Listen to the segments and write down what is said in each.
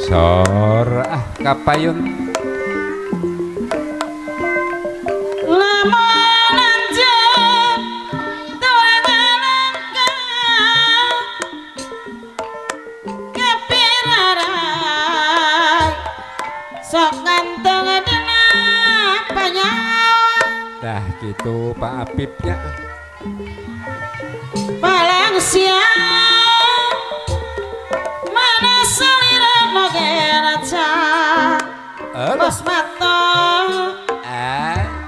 Sor ah kapayun. Lamun anjeun teu ngalangkah kepirarai sok ngantong dina panyawa. Dah gitu Pak Apipnya. Palang siang mana salira moge raca bos mata.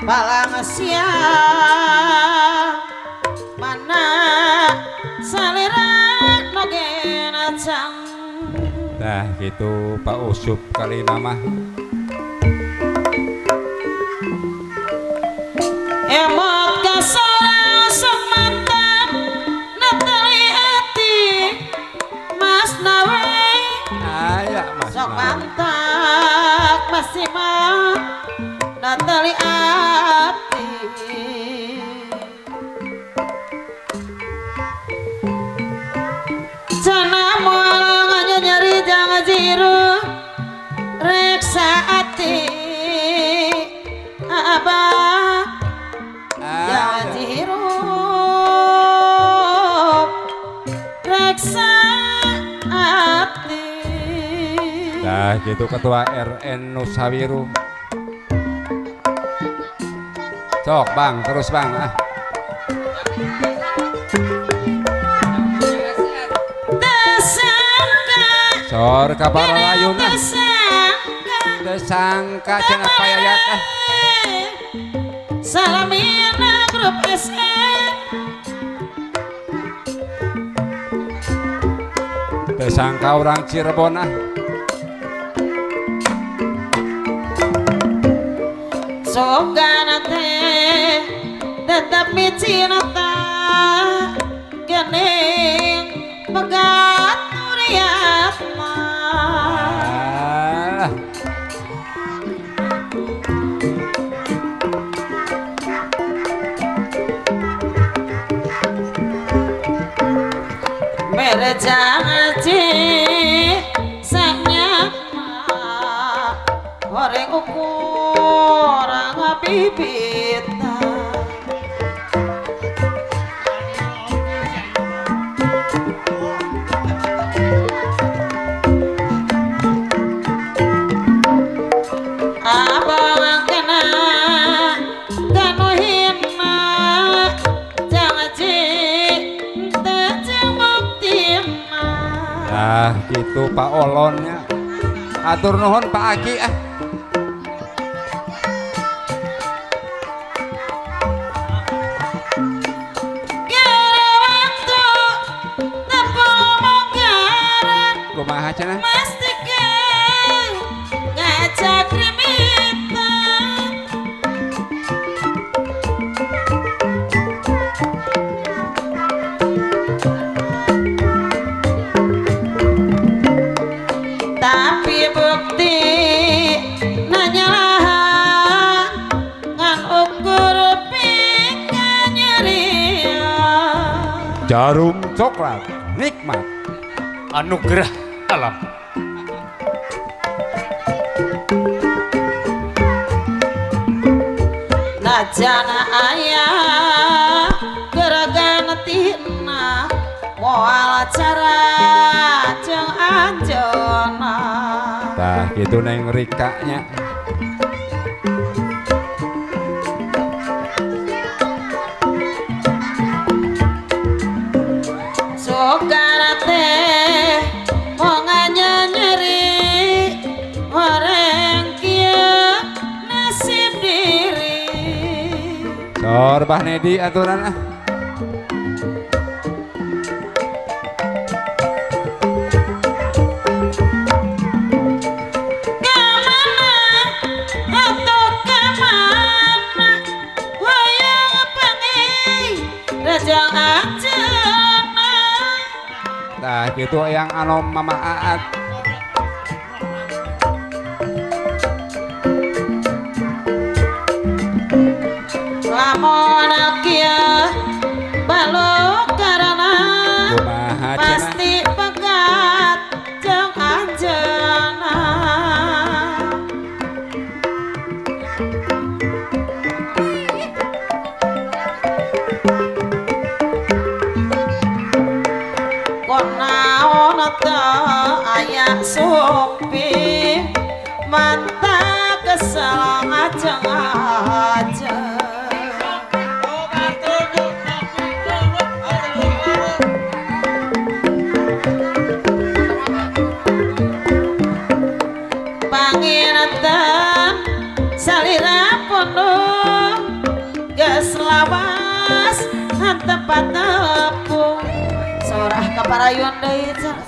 Palang siang mana salira moge raca. Dah gitu Pak Usup kali mama. Emot kasora sok mantap natali ati Mas Nawe. Aya Mas sok Nawe. Mantap masih mah natali ati. Jana moal nyeri jangan jiru reksa ati abah. Jangan hirup reksa ati. Nah gitu Ketua RN Nusawiru. Sok bang, terus bang ah. Tersangka Sor kabar layun ah. Tersangka Tersangka cenah payayat ah. Salamina grup SM. Tersangka orang Cirebon ah. Soga teh tetap micinta gening pegat nuriatma. Ah. Berjanji sanyama horeng ukur bibita. Abang kena kanu hina janji teu buktina. Nah gitu Pak Olonnya. Atur nuhun Pak Aki ah. Kumaha cenah? Mastikeun ngajak rimita. Tapi bukti nanyalahan ngan ukur pika nyerian. Jarum coklat nikmat anugerah alam. Najana ayah geragan tina moal cara jeung anjeunna. Tah kitu Neng Rika nya. Sugana teh monganya nyeri horeng kieu nasib diri. Sor Bah Nedi aturan ah. Kamana atau kamana hoyong pangi rajang anjeunna. Nah gitu yang anom Mama Aat. Lamun kieu baluk karana Kumaha cenah? pasti pegat jeung anjeunna. Sopi mata kesel ngajeng-ngajeng panginten salira pondok geus lawas tempat tepung sorah kaparayun deui cak.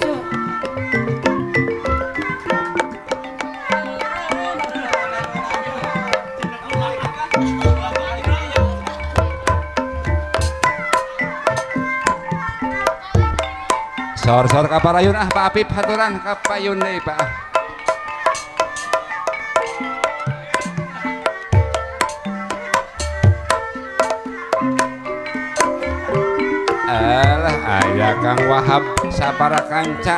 Sor-sor kaparayun ah Pak Apip haturan kapayun deui Pak. Alah aya Kang Wahab sapara kanca.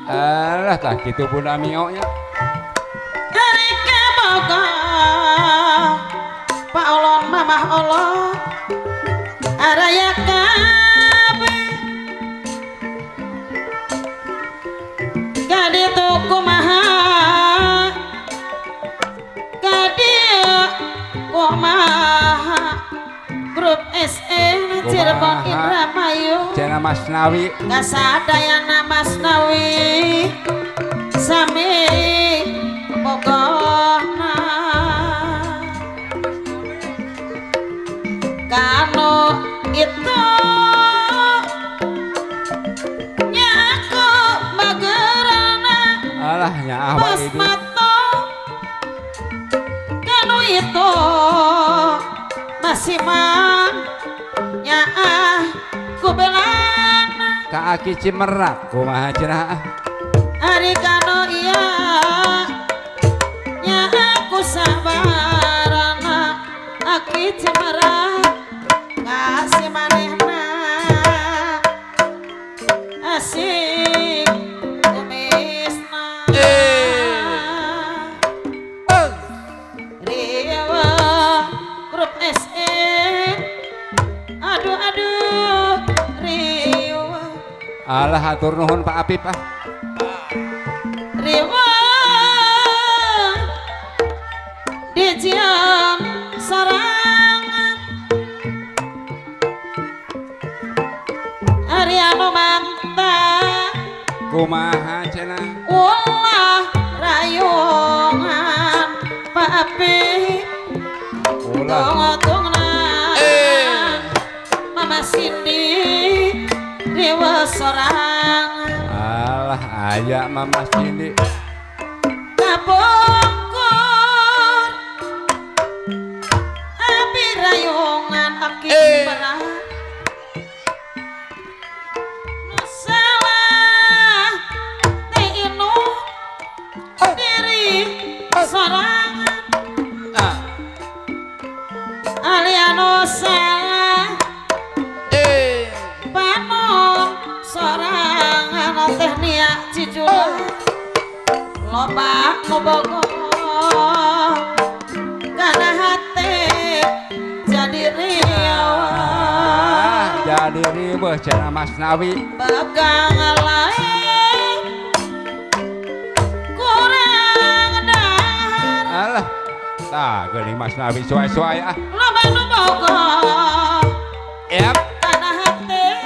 Alah tah kitu Bunda Mio nya. Ari ka Bogor Pak Olon Mamah Olon araya kabeh kaditu kumaha kadieu kumaha grup SE Cirebon Indramayu Cenah Masnawi kasadayana Masnawi sami bogona kanu itu nyaku magerana alah nyaah wae itu kanu itu masih mah nyaah ku belana ka aki Cimerak kumaha cenah ari kanu iya nyaah ku sabarana aki Cimerak kasih manehna asik kumisna riwa grup SE aduh aduh riwa alah hatur nuhun Pak Apip ah riwa dijian sarangan ari anu mantap kumaha cenah ulah rayungan Pak Apip ulah tungtungna Mama Cindy dewa sorangan alah aya Mama Cindy kapungkur abi rayungan aki berat nu salah teh inu diri sorangan ali anu salah panon sorangan teh nia cicula loba nu bogoh kana hate jadi riweuh jadi riweuh cenah Masnawi begang lain kurang dahar alah tah geuning Masnawi suai-suai ah loba nu bogoh yap kana hate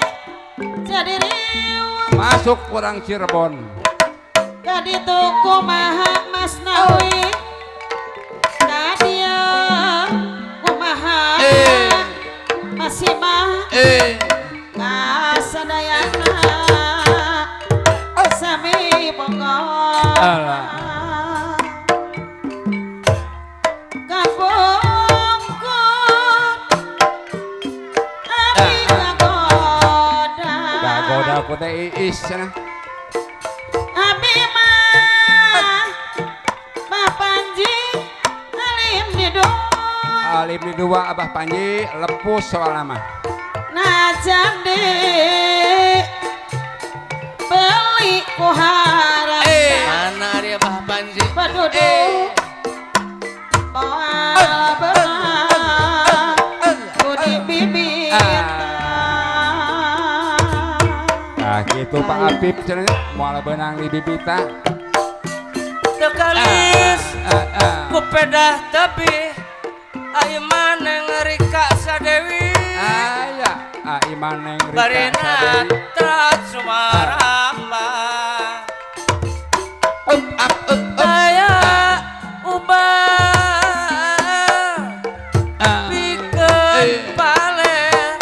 jadi riweuh masuk kurang Cirebon kaditu kumaha Masnawi kadieu kumaha masih mah kasadayana sami bogoh alah kapungkur abi kagoda kagoda ku teh Iis cenah abi mah Bah Panji alim di dua alim di dua Abah Panji lepus soalna mah najan di beli Ku harap Mana ari Abah Panji? Penduduk moal beunang ku dibibit. Nah gitu Pak Apip cenah moal beunang di bibita. Teu kalis ku pedah tebih ai maneng Rika Sadewi. Aya ai maneng Rika Barina Sadewi. Trat Sumaramba. Daya ubah pikeun paler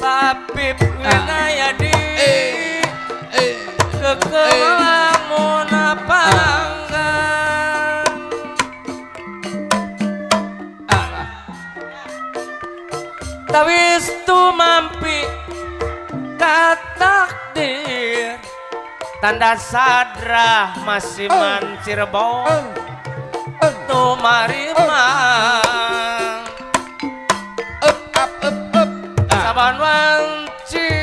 Papip Winayadi kekelamun panggang. Tawis tumampi katakdir tanda sadrah masiman Cirebon tumarima saban wanci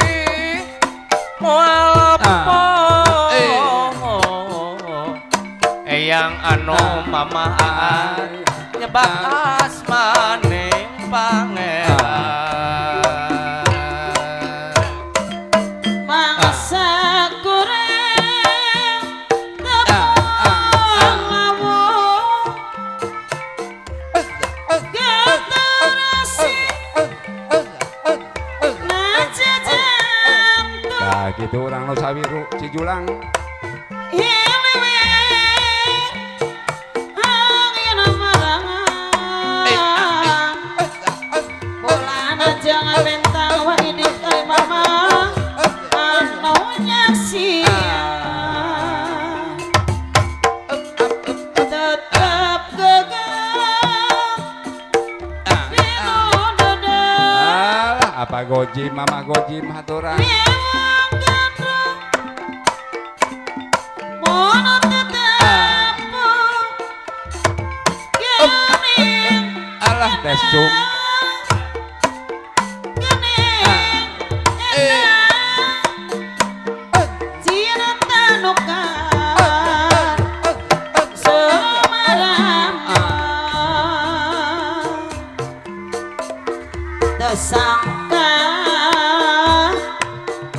moal eyang anu mama nyebak asmaning pangeran. Mangsa kuring tepung lawu generasi najajantung. Nah gitu urang nu sawiru Cijulang. Jangan bentang wa ini kai mama anu nyaksian tetap gegap pilu dada. Alah apa gojim mama gojim haturan. Biang gandrung mono tetap gening. Alah desum. Tersangka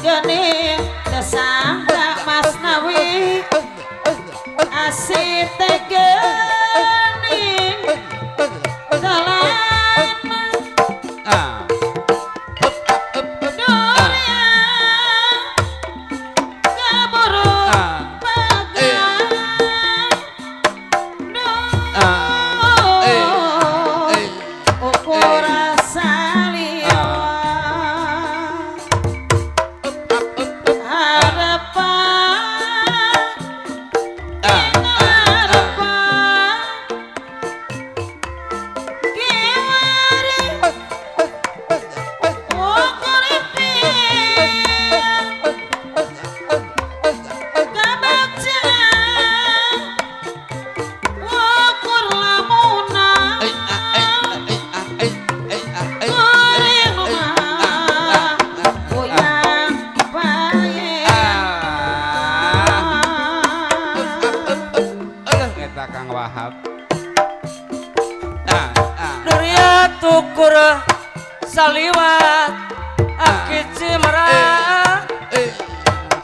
gening tersangka Mas Nawi asih teh gening dalam dunia kaburu bagai ukuran Kang Wahab. Duria tukur saliwat aki Cimerak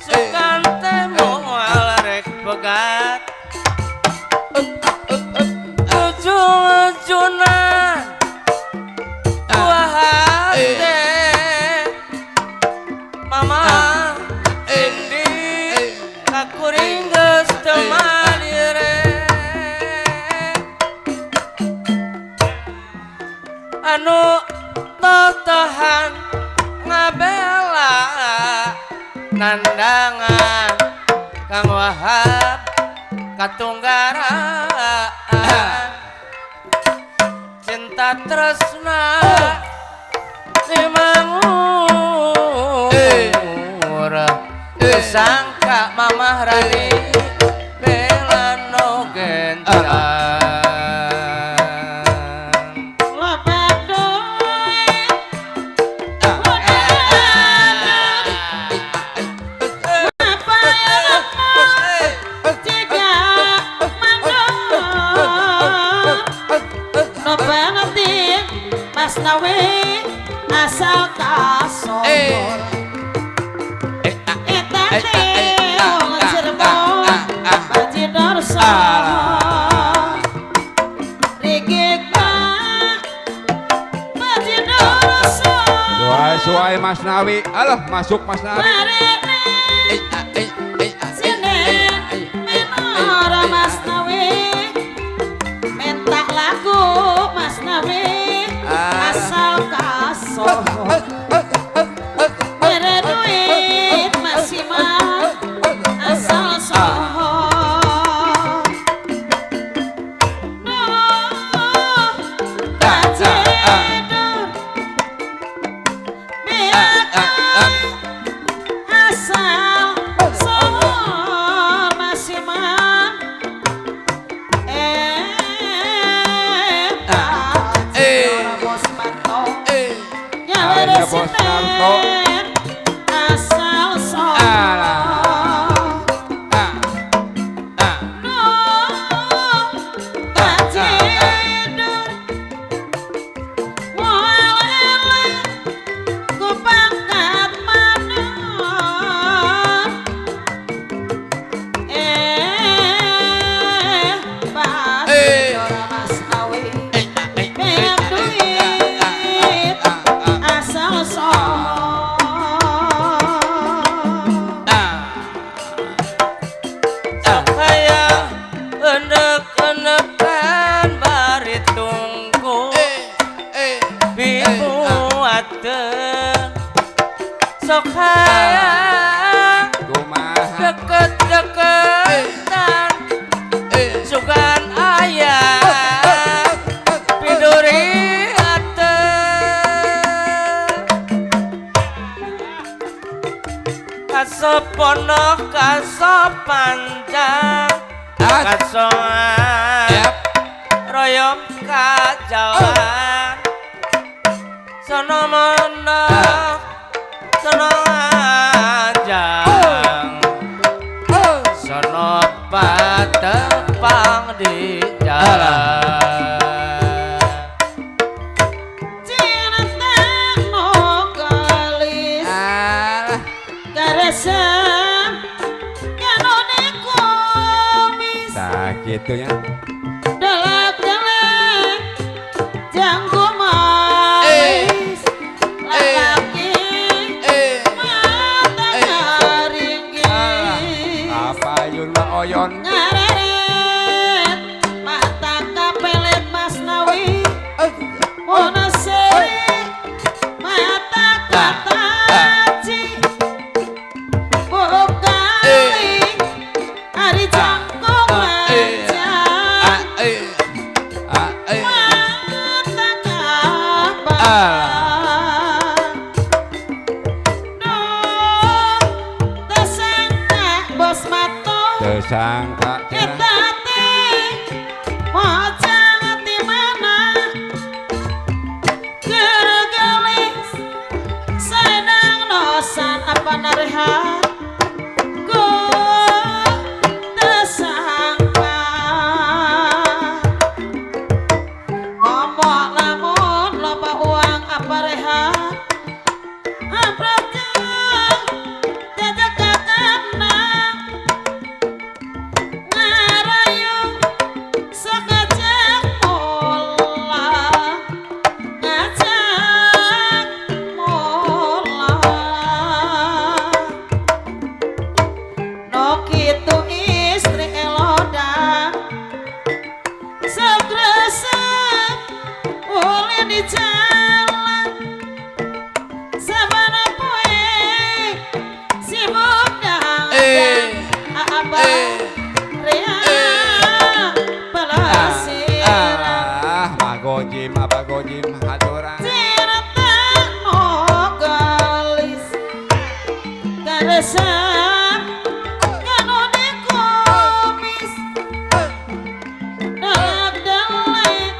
sukan teh moal rek pegat ujung-ujunan buah hate mama Indi kakuring geus teu malire anu totohan ngabela nandangan Kang Wahab katunggaraan cinta tresna limangur sangka Mamah Rani bela no gentar. Apa yang Nawi asal Kasohor eta teh wong Cirebon Bajidor Sohor Rigik Pak Bajidor Sohor Suai Mas Nawi, alah masuk Mas Nawi. Minora Mas Nawi minta lagu Mas Nawi asal Kasohor bere duit masih mah asal Sohor Duh Bajidor asal Sohor masih mah Bos Manto nyawer sinen asal Sohor Duh Bajidor moal eleh ku pangkat manor Bajidor Mas Nawi banyak duit asal Sohor Sakaya enek-enekan bari tungku pibuateun sok hayang Kumaha deket-deketan sugan aya piduriateun kasopono kasopanjang kasoan royom kajauhan sono mono sono ajang sono patepang di jalan Cinta nu gelis karesep kanu dikumis Nah gitu ya. Delek-delek janggu manis lalaki mata ngaringgis Apa yun mah oyon ngareret mata kapelet Mas Nawi monoseri mata kataji bukali ari jangkung lanjang mata kapan Duh tersangka bos mato Tersangka kita teh mojang di mana gergelis senang nosan apa narehat ku tersangka ngomong lamun loba uang apa rehat amprokeun jajak kakana ngarayu sok ngajak mola ngajak mola no kitu istri eloda sok resep ulin di jalan sabana poe sibuk dagang apa rea pelasiran Magojim apa gojim haturan cinta no gelis karesep kanu dikumis delek-delek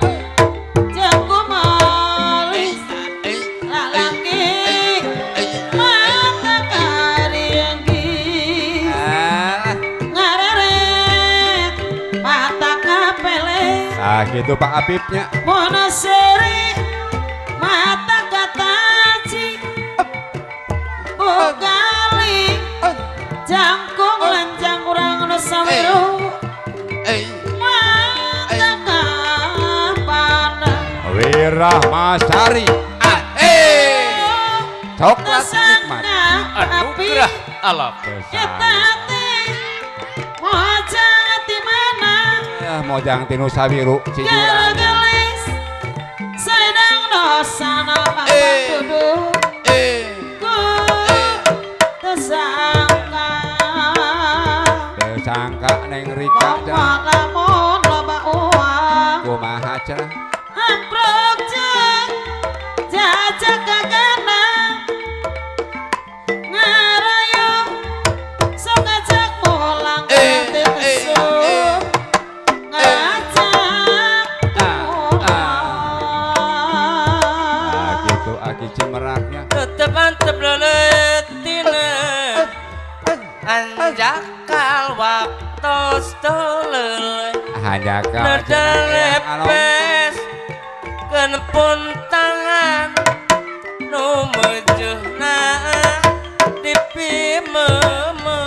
janggu malis lalaki mata karinggis ngareret mata kapelet Nah gitu Pak Apipnya monoseri mata Jangkung lenjang urang nu sawiru mata kapan Wirah Masari coklat nikmat anugerah alam. Eta teh mojang ti mana mojang tinu sawiru cijuran gelis sedang dosana duduk ku tersangka tersangka neng Rika lamun loba uang kumaha cenah amprok jeung jajak kagana ngarayu sok ngajak mulang teu ngajak mulang gitu aki Cimeraknya tetep antep leletina anjakal waktos tolele hanjakal nedelepes kenpun tangan nu meujeuhna dipimeme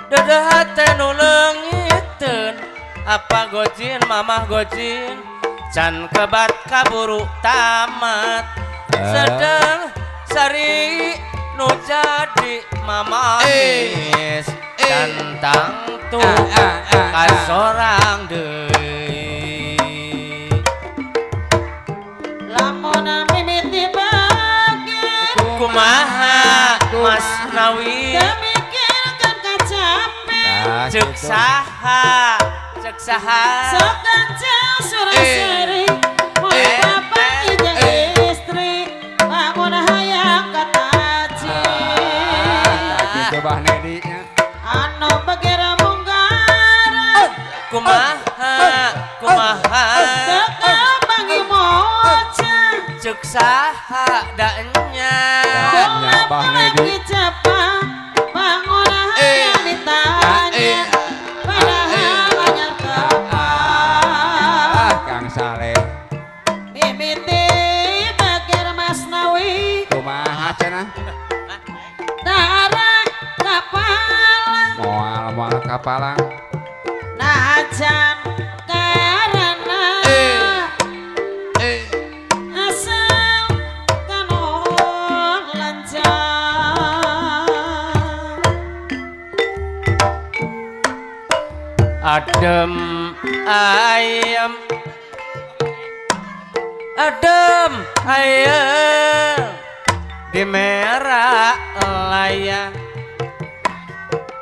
dedeh hate nu leungiteun apa gojin mamah gojin can kebat kaburu tamat sedang sari nu jadi mamanis dan tangtu kasorang deui lamun mimiti bagi kumaha Mas Nawi mikirkan kacape ceuk saha ceuk saha sok kancang suraseri mun bapak jeung istri bangun hayang kataji gitu bah Nedi nya anu bagera munggaran kumaha kumaha teu kapangi moca ceuk saha da nya Bah Nedi cepat bangun hayang ditanya padahal anyar tepat Kang Saleh mimiti bager Mas Nawi kumaha cenah tara kapalang moal kapalang najan karena asal kanu lancar adem ayam adem ayam di merah layang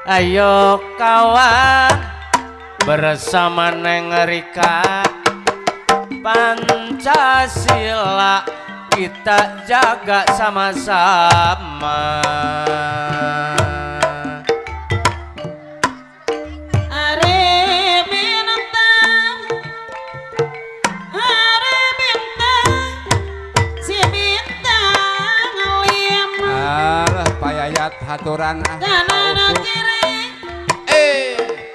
ayo kawan bersama Neng Rika Pancasila kita jaga sama-sama. Are bintang, si bintang lima. Alah payayat haturan ah. Kanan kiri,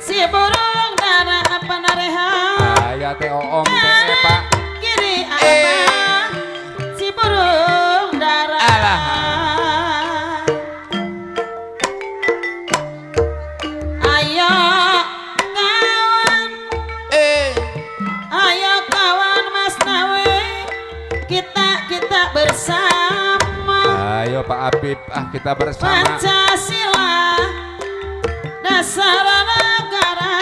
si burung dara apa nareha. Aya teh oom teh Pak. Kiri apa si burung dara. Alah. Ayo kawan, ayo kawan Mas Nawi, kita bersama. Ayo Pak Apip, ah kita bersama. Pancasila dasar negara.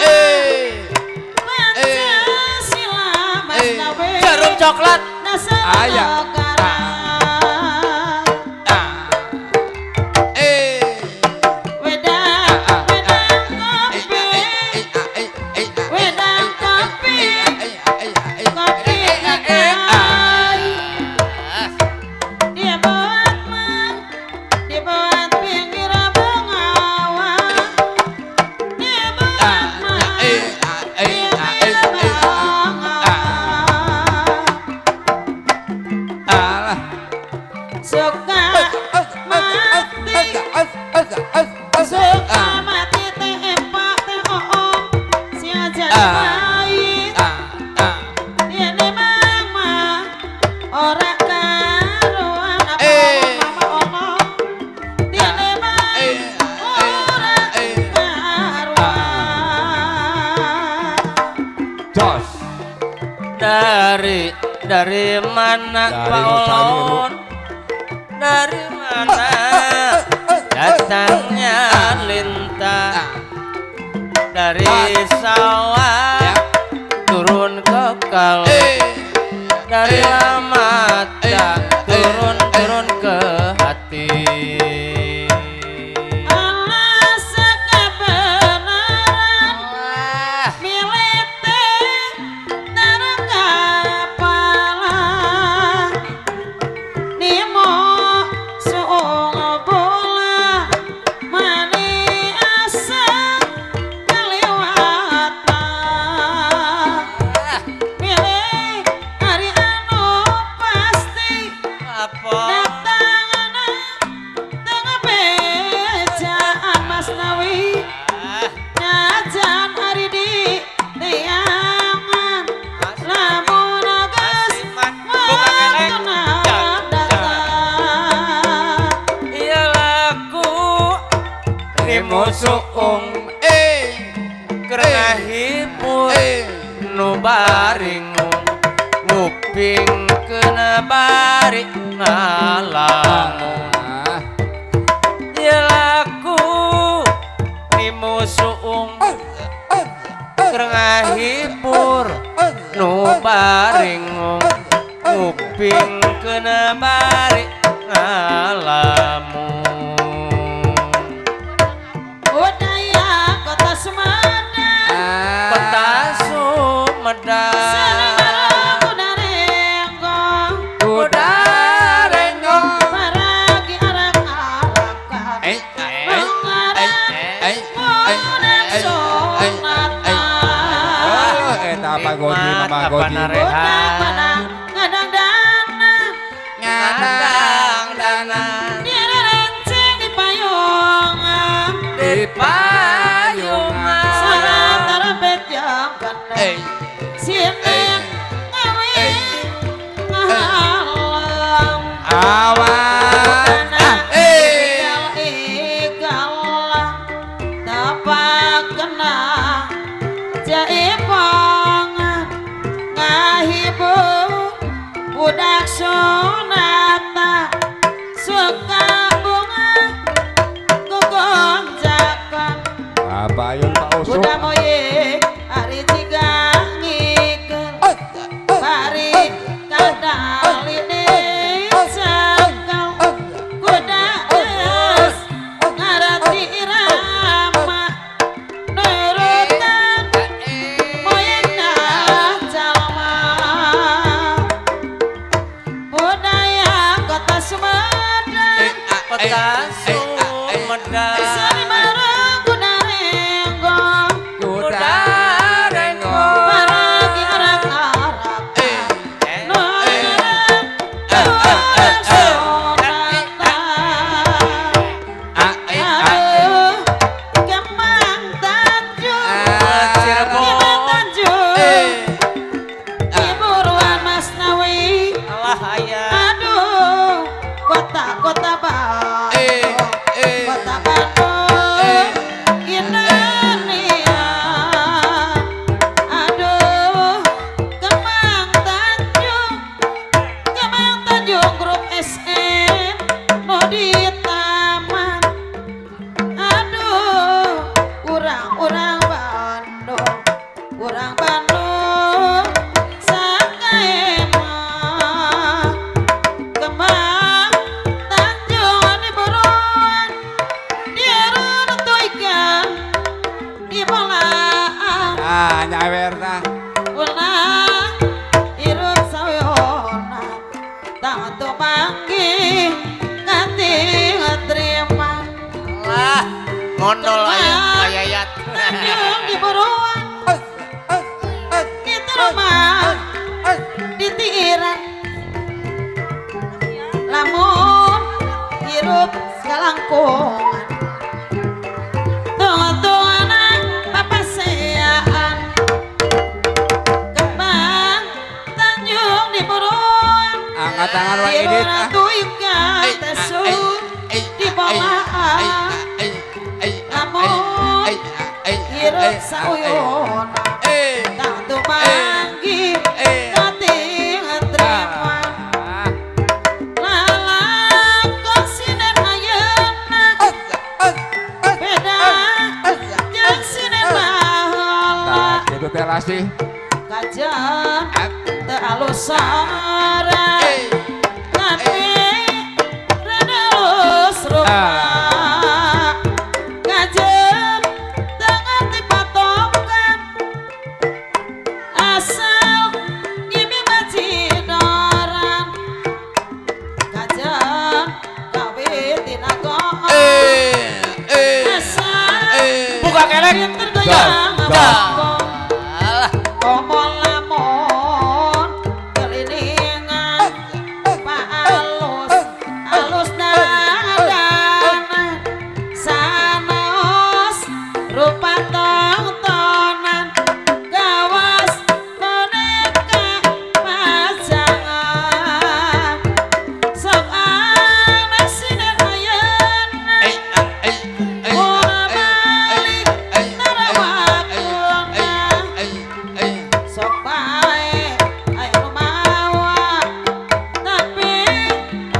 Pancasila Mas Nawi. Jarum coklat. Dasar negara. Wedang, wedang kopi, wedang kopi, kopi ngegai. Dia buat mang, dia buat pinggir bengawan. Dia buat mang, dia pinggir bengawan. Dari mana Dari Pak Nusa Olon? Dari mana datangnya lintah? Dari sawah turun ke kali, dari mata turun ke hati. Alas kebenaran milik terkapala nimo suung bola mani asa kaliwata milik hari anu pasti Apa? datang tengah bejaan Mas Nawi najan hari di tiangan lamun geus waktuna datang. Iya laku Nimo suung keur ngahibur nu baringung nguping kena bari ngalamun. Ieu laku nimo suung keur ngahibur nu baringung nguping kena bari ngalamun. Budaya kota Sumedang Kota Sumedang seni bareng kuda renggong Kuda renggong paragi arak-arakan mengarang budak sunatan. Oh, eta apa goji mama Nikmat goji. apa narehat. Budak menang ngadang dana Ngadang dana direrenceng di payungan di payungan sarat tarabet yang kena sini ngawi ngahalang Awas. Igal igalah tapak kena jaipongan ngahibur budak sunata suka bunga gogonjakan. Apa ayun Pak Usuk? Budak moyek hari tiga ngikel bari kadaline cangkal kuda geus ngarati irama nurutan moyekna jalma. Budaya kota Sumedang Kota Sumedang seni bareng kuda renggong Kuda renggong paragi arak-arakan nurut budak sunatan. Aduh, Kemang Tanjung, Cirebon. Kemang Tanjung, Iburuan Mas Nawi. Allah ayah Aduh, kota-kota Bandung, kota Bandung, Indonesia. Aduh, Kemang Tanjung, Kemang Tanjung Grup SM, no di taman. Aduh, urang-urang Bandung, urang Bandung, sakaema. Kemang Tanjung di buruan, dirutuikan, di bolaan. Ah, nyawer tah. Ulah hirup saweona, tak tumanggih ngati terima. Allah ngondol ayat ayat. Tanjung di buruan, di terumah, di tiiran. Lamun hirup sakalangkungan, tunggu-tungguan papaseaan. Kembang Tanjung di buruan, Angkat tangan Wak Edit ah. Ratuikan tesu di bolaan. Lamun hirup sauyona, tak tumanggih kati Kitu teh lasih. Kajan teu alus sora. Tapi rada alus rupa. Kajen teu ngarti patokan. Asal ngimpi bajidoran. Kajen kawin tina goong. Asal Buka kelek. pinter goyang bongkong. Komo lamun keliningan pak alus alus nadana sanaos rupa tontonan gawas boneka pajangan sok anak sinar ayeuna ora balik narawakuna sok bae ayo nu mawa tapi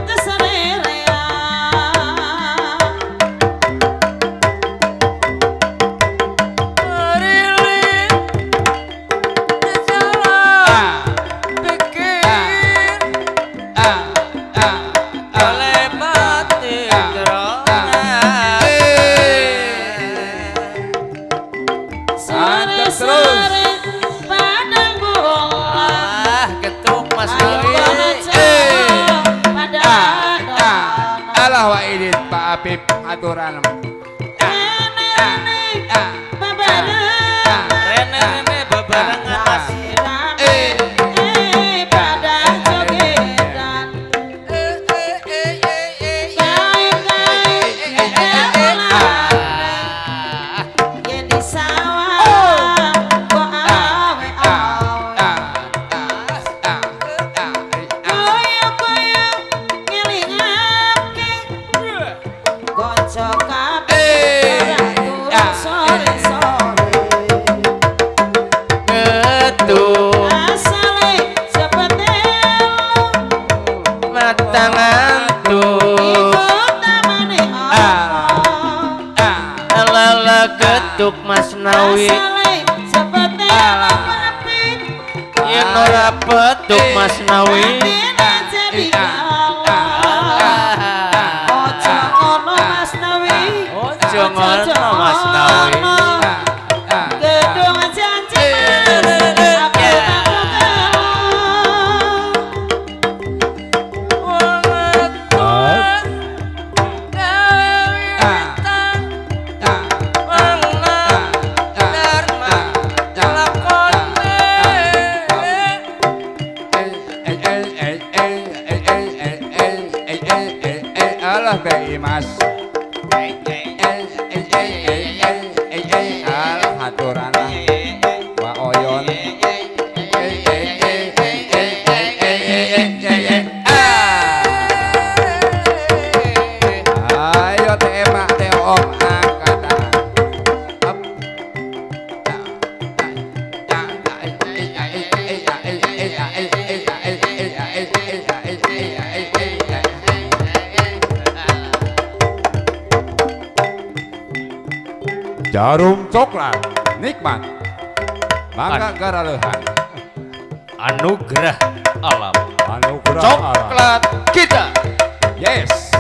teu sarerea. Sore-sore padang bulan Ah, getuk Mas ayo Nawi. baca pada Alah wa idin Pak Apip aturan. Rene rene babarengan Rene rene bebarengan Mas. rame pada jogedan kain-kain gamelan yen di sawah kok awe-awe koyo-koyo ngelingake kanca kabeh ora turun sore-sore Getuk asale sepetelu mata ngantuk. iku tamane apa Lala getuk Mas Nawi. asale sepetelu apik Yen ora petuk Mas Nawi. atine jadi galau. Ojo ngono Mas Nawi. Ojo ngono Mas Nawi. Gedung janji Mas, aku tak galau. Alah teh Mas. Alah aturan lah. Wa oyon. Ayo teh Mak teh Om angkat tangan. Up. Jarum coklat nikmat. Mangga garaleuhan. Anugerah alam. Anugerah alam. Coklat kita. Yes.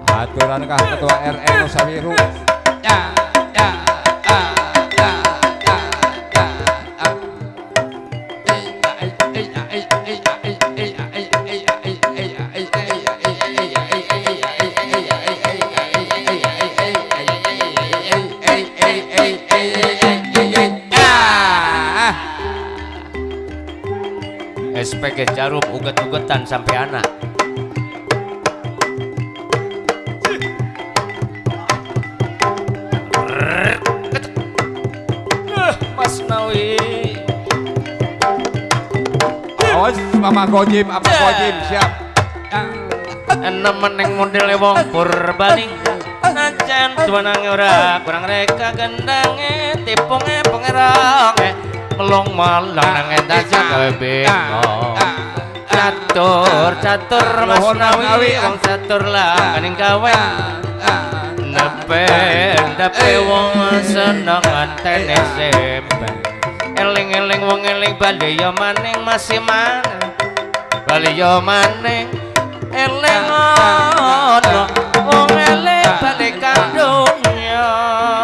Aturan kah Ketua RE Nusawiru. Ya, ya, ya, ya, ya, ya, ya. SPG Jarum uget-ugetan sampai anak. Mas Nawi. Oh, Mama Gojim, apa Gojim, siap. Enem neng modele wong purbaning. Najan tuanange ora kurang reka gendange tipunge pengeronge. Melong malang nang entas gawe bingung. Catur catur Mas Nawi wong catur lah kaning gawe. Nepe nepe wong seneng antene sempe. Eling-eling wong eling bali yo maning masih maning. Bali yo maning eling ono wong eling bali kandunya.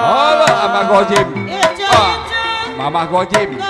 Halo Abah Gojim. Mama Gojim.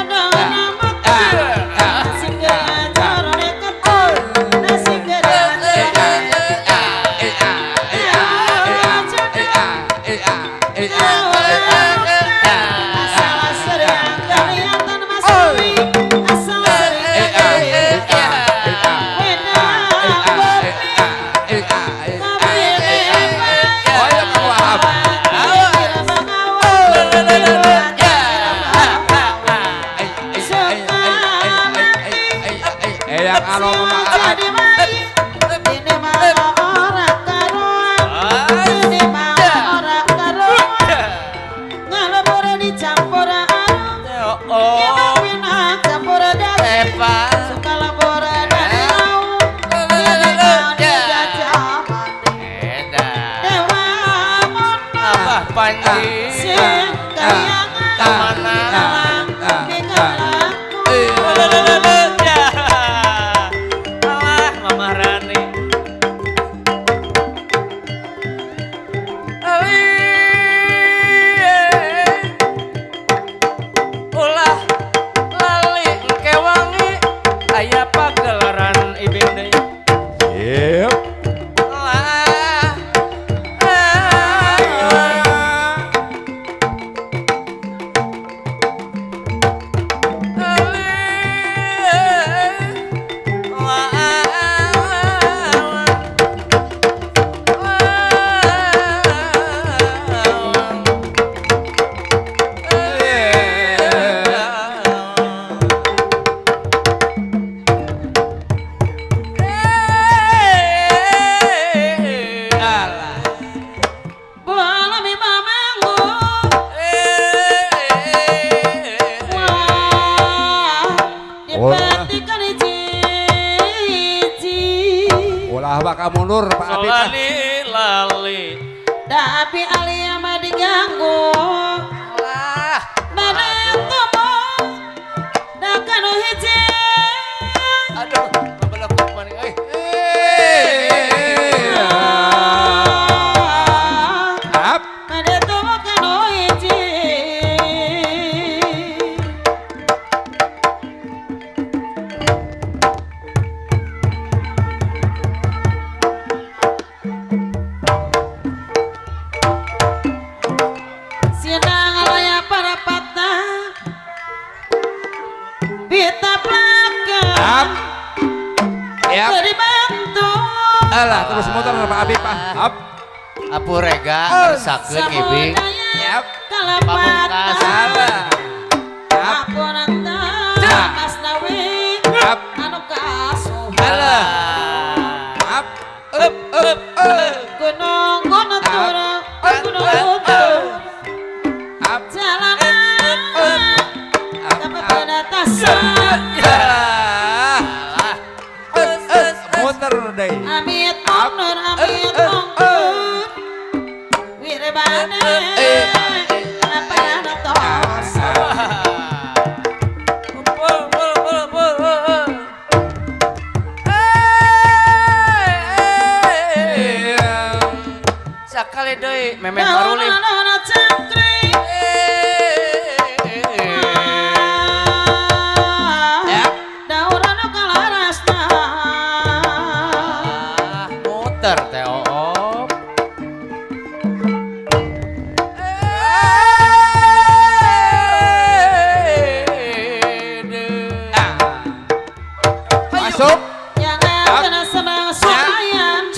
Jangan kena senang sayang.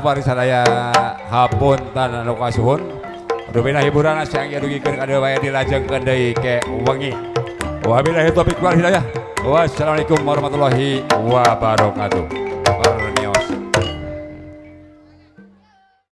Bari sadaya hapunten anu kasuhun. Rupina hiburan siang ieu dugikeun ka dieu wae dilajengkeun deui ke wengi. Wabillahi taufiq wal hidayah. Wassalamualaikum warahmatullahi wabarakatuh. Permios.